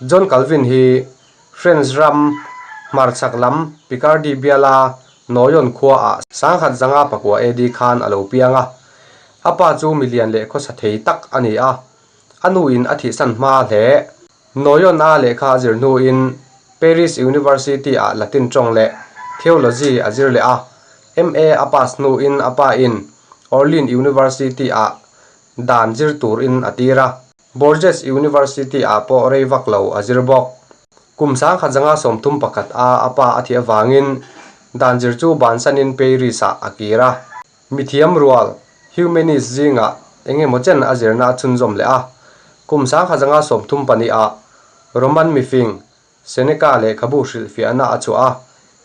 John Calvin hi French ram hmarchhak lam Picardy biala Noyon khuaah 1909 AD khan a lo piang a. A pa chu milian leh khawsa thei tak a ni a, a nuin a thihsan hma hle. Noyon a lehkha a zir hnuin Paris University-ah Latin tawng leh Theology a zir leh a, MA a pass hnuin a pain Orleans University-ah dan zir turin a tir a. Borges University-ah pawh rei vak lo a zir bawk. Kum 1931 a a pa a thih avangin dan zir chu bansanin Paris-ah a kir a. Mithiam rual, humanist, zingah eng emaw chen a zirna a chhunzawm leh a. Kum 1932 ah Roman mifing Seneca lehkhabu hrilhfiahna a chhuah a,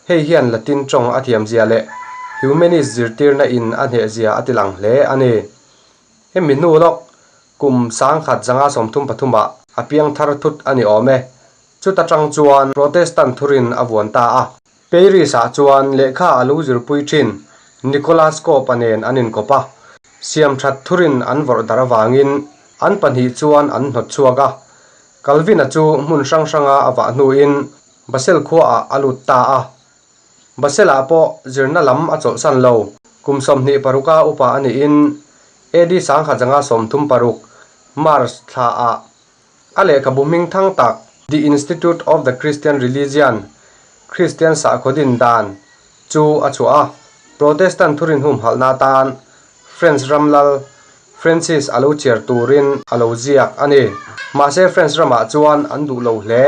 hei hian Latin tawng a thiamzia leh humanist zirtirna in a hnehzia a tilang hle a ni. Hemi hnu lawk kum 1933 ah a piang thar thut a ni awm e. Chuta tang chuan Protestant thurin a vuan ta a. Paris ah chuan lehkha a lo zirpui thin Nicolas Cope-a nen an inkawp a. Siamthat thurin an vawrh dar avangin an pahnih chuan an hnawt chhuak a. Calvin-a chu hmun hrang hranga a vah hnuin Basel khuaah a lut ta a. Basel-ah pawh zirna lam a chawlhsan lo. Kum 26 a upa a niin AD 1936, March thlaah a lehkhabu hming thang tak The Institute of the Christian Religion, Kristian Sakhaw Din Dan, chu a chhuah a. Protestant thurin humhalhna atan French ram lal Francis a lo chhiar turin a lo ziak a ni. Mahse French ramah chuan an duh lo hle.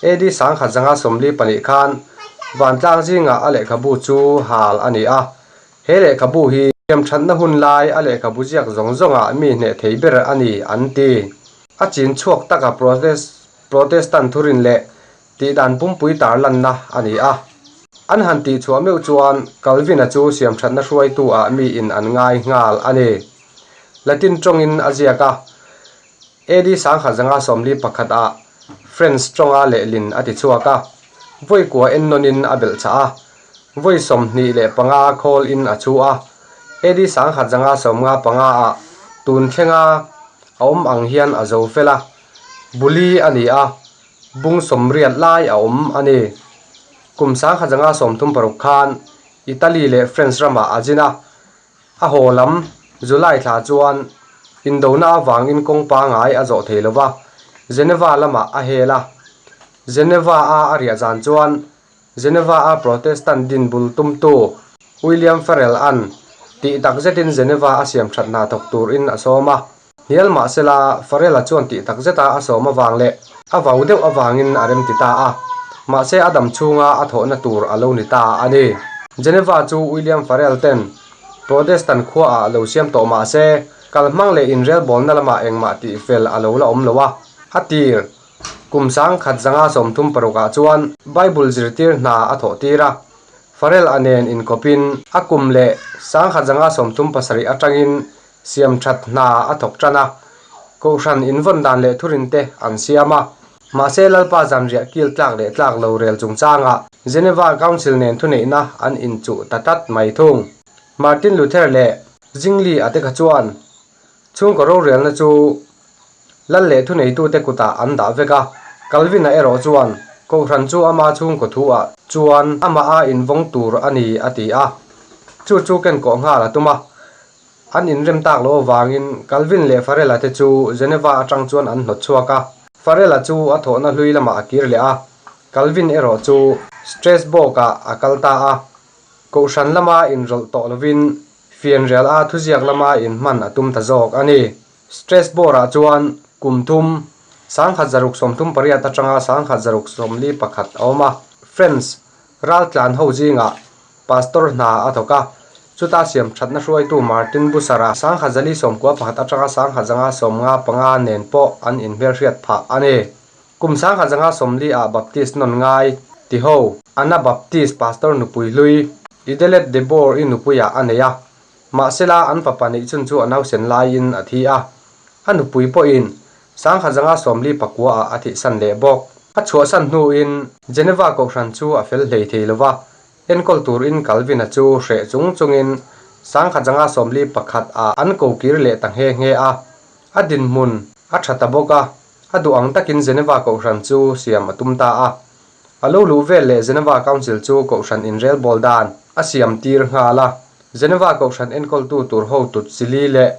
AD 1942 khan vantlang zingah a lehkhabu chu hal a ni a. He lehkhabu hi thiamthatna hun lai a lehkhabu ziak zawng zawngah mi hneh thei ber a ni an ti. A chin chhuak taka Protestant thurin leh tihdan pumpui tarlanna a ni a. An han tihchhuah meuh chuan Calvin-a chu siamthatna hruaitu ah miin an ngai nghal a ni. Latin tawngin a ziak a, AD 1941 ah French tawnga lehlin a tichhuak a, vawi kua ennawnin a belh chah a, vawi 25 khawl-in a chhu a, AD 1995 ah tun thlenga a awm ang hian a zo fel a, buli a ni a. Bung 80 lai a awm a ni. Kum 1936 khan Italy leh French ramah a zin a, a haw lam July thla chuan indona avangin kawng pangai a zawh thei lo va, Geneva lamah a hel a. Geneva-a a riah zan chuan Geneva-a Protestant din bul tumtu William Farel-a'n tih tak zetin Geneva a siam that hna thawk turin a sawm a. Hnial mahsela, Farel-a chuan tih tak zeta a sawm avang leh a vau deuh avangin a remti ta a, mahse a dam chhunga a thawhna tur a lo ni ta a ni. Geneva chu William Farel ten Protestant khuaah lo siam tawh mahse, kalhmang leh inrelbawlna lamah engmah tih fel a lo la awm lo a, a tir. Kum 1936 ah chuan Bible zirtir hna a thawh tir a, Farel a nen inkawpin a kum leh 1937 atangin Siam that hna a thawk tan a, Kohhran invawn dan leh thurin te an siam a. Mahse Lalpa zanriah kil tlak leh tlak lo rel chungchangah Geneva Council nen thuneihna an inchuh ta tlat mai thung. Martin Luther leh Zwingli a te kha chuan chhungkaw rorelna chu Lal leh thuneitute kutah an dah vek a, Calvin-a erawh chuan Kohhran chu ama chhungkaw thu-ah chuan amah a invawng tur a ni a ti a. Chu chu ken kawh nghal a tum a. An inrem tak loh avangin Calvin leh Farel-a te chu Geneva atang chuan an hnawt chhuak a. Farel-a chu a thawhna hlui lamah a kir leh a, Calvin erawh chu Strasbourg-ah a kal ta a. Kohhran lama inrawlh tawh lovin fianrial a thuziak lama inhman a tum ta zawk a ni. Strasbourg-ah chuan kum thum, 1638 atanga 1641 a awm a. French raltlan ho zingah Pastor hna a thawk a, chuta siam thatna hruaitu Martin Bucer-a 1991 atanga 1995 nen pawh an inhmelhriat phah a ni. Kum 1940 ah Baptist nawn ngai tiho Anabaptist pastor nupui hlui Idelette de Boer-i nupuiah a nei a, mahsela an fapa neih chhun chu a nausen laiin a thi a, a nupui pawhin 1949 ah a thihsan leh bawk. A chhuahsan hnuin Geneva kohhran chu a fel hlei thei lo va, Enkawl turin Calvin-a chu hreh chung chungin 1941 ah an ko kir leh ta nghe nghe a. A dinhmun a tha ta bawk a, A duh ang takin Geneva Kohhran chu siam a tum ta a. A lo luh vel leh Geneva Council chu Kohhran inrelbawl dan a siam tir nghal a. Geneva Kohhran enkawltu tur ho tut chili leh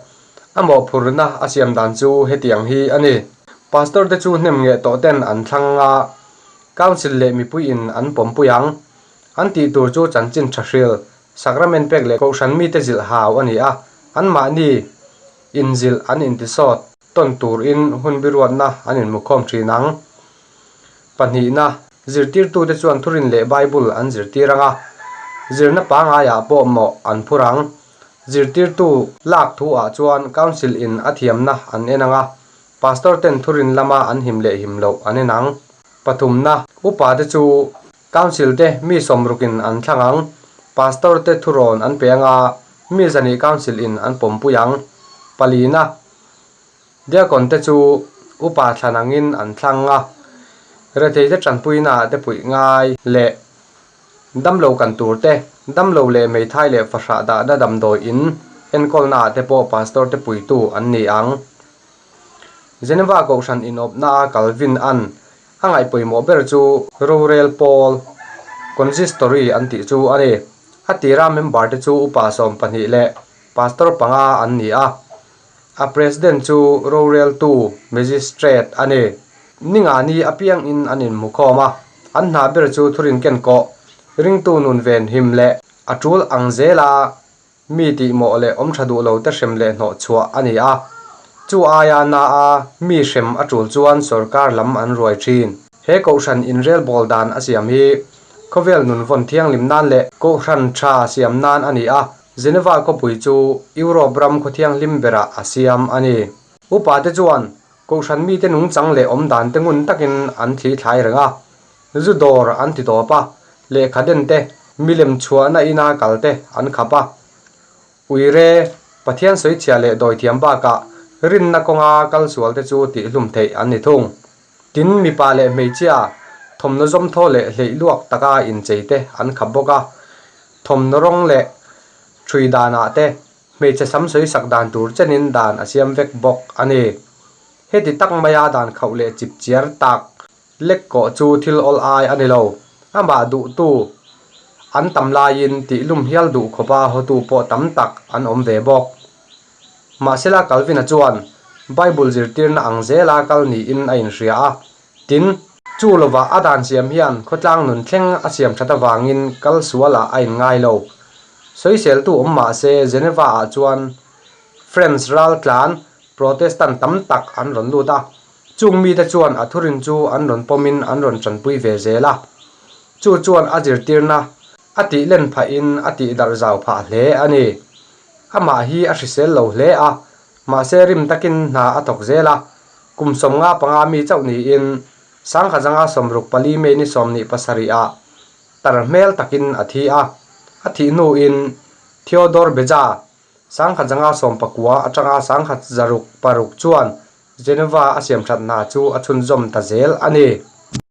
a mawhphurhna a siam dan chu hetiang hi a ni. Pastor te chu hnem ngeh tawh ten an thlang a, Council leh mipui in an pawmpui ang. An tih tur chu chanchin tha hril, sacrament pek leh Kohhran mite zilh hau a ni a, anmahni inzilh an intisawt. Tawn turin hun biruatna an inhmukhawm thin ang. Pahnihna, zirtirtute chuan thurin leh Bible an zirtir ang a, zirna pangaiah pawh mawh an phur ang. Zirtirtu lak thu-ah chuan Council in a thiamna an en ang a, Pastor ten thurin lama an him leh him loh an en ang. Pathumna, upate chu Council te mi sawmrukin an thlang ang, Pastor te thurawn an pe ang a, mi zahnih Council in an pawmpui ang. Palina, Diakon te chu upa thlan angin an thlang a, retheite tanpuina te puih ngai leh damlo kan tur te, damlo leh hmeithai leh fahrah dahna damdawi in enkawlna ah te pawh pastor te puitu an ni ang. Geneva Kohhran inawpna a Calvin an a ngaihpawimawh ber chu rorel pawl, consistory an tih chu a ni. A tira member te chu upa 12 leh pastor panga an ni a. A President chu roreltu, Magistrate, a ni. Ningani apiangin an inhmukhawm a, an hna ber chu thurin ken kawh, ringtu nun ven him leh a tul ang zela mi tihmawh leh awm tha duh lo te hrem leh hnawh chhuah a ni a. Chu aia na a mi hrem a tul chuan sorkar lam an ruai thin. He kohhran inrelbawl dan a siam hi khawvel nun vawn thianghlim nan leh kohhran tha siam nan a ni a, Geneva khawpui chu Europe ram khaw thianghlim berah a siam a ni. Upa te chuan kohhran mite nungchang leh awm dan te ngun takin an thli thlai reng a, zu dawr an ti tawp a, lehkha den te, milem chhuahna ina kal te an khap a. Uire, Pathian sawichhia leh dawithiam bakah rinna kawnga kal sual te chu tihhlum theih an ni thung. Tin, mipa leh hmeichhia thawmhnaw zawmthaw leh hleih luak taka inchei te an khap bawk a, thawmhnaw rawng leh ṭhui danah te hmeichhe sam sawi sak dan tur chenin dan a siam vek bawk a ni. Heti tak maia dan khauh leh chip chiar tak lek kawh chu thil awl ai a ni lo. Amah duhtu an tam laiin tihlum hial duh khawpa hotu pawh tam tak an awm ve bawk. Mahsela Calvin-a chuan Bible zirtirna ang zela kal niin a inhria a, tin, chu lovah a dan siam hian khawtlang nun thleng a siam that avangin kal sualah a inngai lo. Sawiseltu awm mah se Geneva-ah chuan French raltlan Protestant tam tak an rawn lut a, chung mite chuan a thurin chu an rawn pawmin an rawn tanpui ve zel a. Chu chuan a zirtirna a tih len phahin a tih darh zau phah hle a ni. Amah hi a hrisel lo hle a, mahse rim takin hna a thawk zel a, kum 55 mi chauh niin Sangha zanga 64 May ni 27 ah tar hmel takin a thi a, a thih hnuin Theodore Beza, Sangha zanga 19 atanga Sangha 6 chuan Geneva a siamthat hna chu a chhunzawm ta zel a ni.